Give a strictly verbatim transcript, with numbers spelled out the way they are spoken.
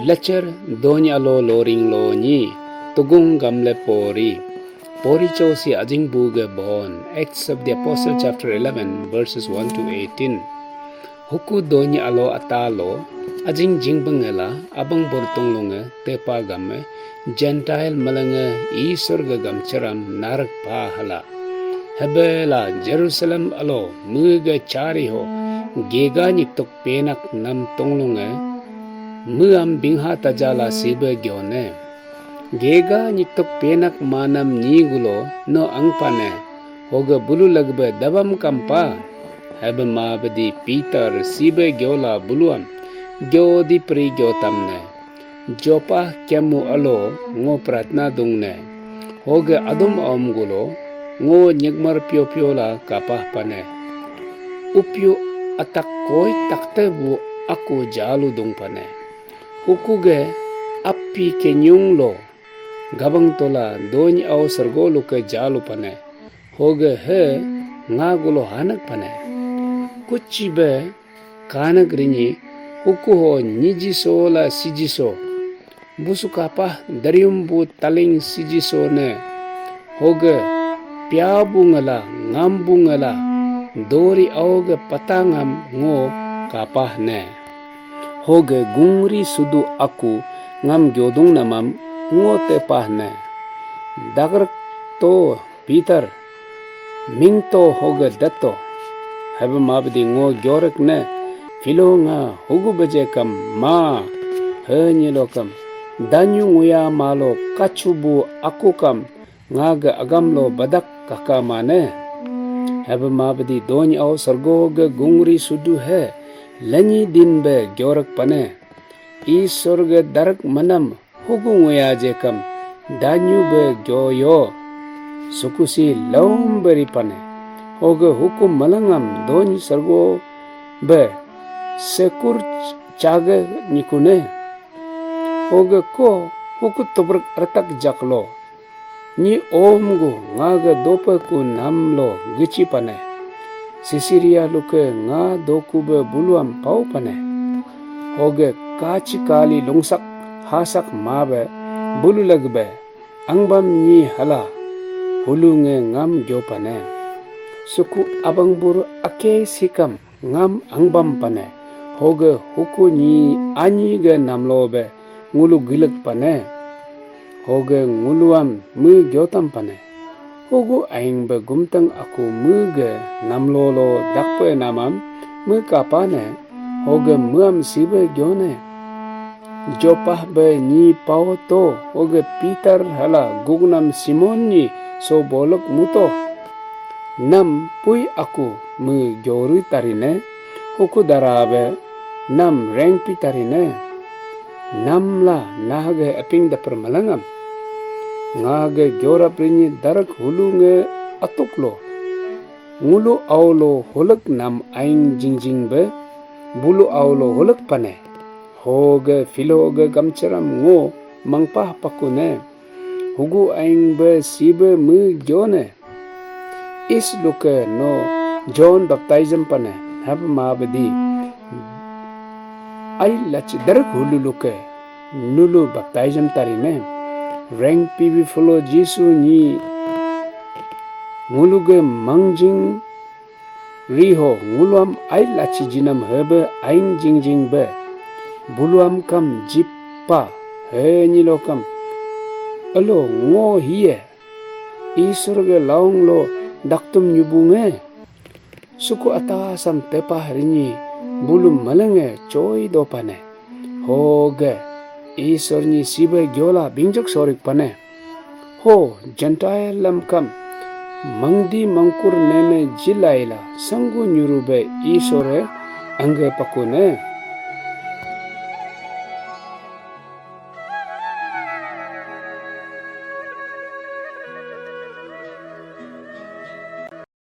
Lecher dony alo loring lo nyi tugung gamle pori. Pori cho si ajing bu ge bon. Acts of the Apostle chapter eleven verses one to eighteen. Huku dony alo ata lo ajing jingbeng la abang bortung lo nge tepa gamme Gentile malenge Isor ge gamcheram narak pa hala. Hebela Jerusalem alo mege chari ho gega nyituk penak nam tonglunge meam bingha tajala sibe gyone. Gega nyituk penak manam nyi gulo no angpane hoge bulu lagbe dabam kampa. Hebe mabedi Peter sibe gyola buluam gyodi pri gyotamne. Jopa kemu alo ngo pratna dungne. Hoge adum aum gulo ngo nyegmar pio pio la kapah pane. Upyu atak koi takte bu aku jalu dung pane. Hukuge api kenyung lo gabang tola dony au sergo luke jalu pane. Hoge he nga gulo hanak pane. Kuchi be kanak rinyi huku ho nyijiso la sijiso. Busu kapah darium bu taling sijiso ne. Hoge pia bu ngela ngam bu ngela dori au ge patangam ngo kapah ne. Hoge gungri sudu aku ngam gyodung namam ngo tepah ne. Dagrak to Peter, mingto hoge dato. Hebe mabdi ngo gyorek ne. Filo nga hugu beje kam ma. He nyilo kam danyu nguya malo kachubu aku kam nga ge agam lo badak kaka mane. Hebe mabdi dony au sergo ge gungri sudu he lenyi din be gyorek pane. Isor ge darak manam hugu nguya je kam danyu be gyoyo. Sukusi laum beri pane. Hoge hukum malangam dony sergo be sekur chage nyikune. Hoge ko huku tubruk retak jaklo. Nyi om gu nga ge dope ku nam lo gichi pane. Sisiria luke nga doku be buluam pau pane. Hoge kachi kali lungsak hasak ma be bulu lag be angbam nyi hala hulu nge ngam gyo pane. Suku abang buru ake sikam ngam angbam pane. Hoge huku nyi anyi ge namlo be ngulu gilek pane. Hoge nguluam me gyotam pane. Hugu aing be gumtang aku me ge namlo lo dakpe namam me kapane. Hoge meam sibe gyone. Jopah be nyi pao to hoge Peter hala gugnam Simon nyi so bolok muto. Nam pui aku me gyoru tarine, huku darabe nam rengpi tarine. Nam la nahage aping dapar malangam. Ngage gyorap rinyi darak hulu nge atuk lo. Ngulu aulo hulak nam aing jingjing be bulu aulo hulak pane. Hoge filo ge gamcharam ngo mangpah pakune. Hugu aing be sibe me gyone. Is luke no John baptism pane hab mabdi. Ai lachi darak hulu luke nulu baptism tarine. Reng pibi folo Jisu nyi nguluge mangjing riho nguluam ai lachi jinam hebe aing jingjing be. Buluam kam jipa he nyilo kam. Elo ngo hiye. Isor ge laung lo daktum nyubunge. Suku atasam tepah rinyi bulu malenge choi do pane. Hoge Isor nyi sibe gyola bingjok sorik pane. Ho Gentile lamkam mangdi mangkur nene jilaila sanggu nyurube Isore angge pakune.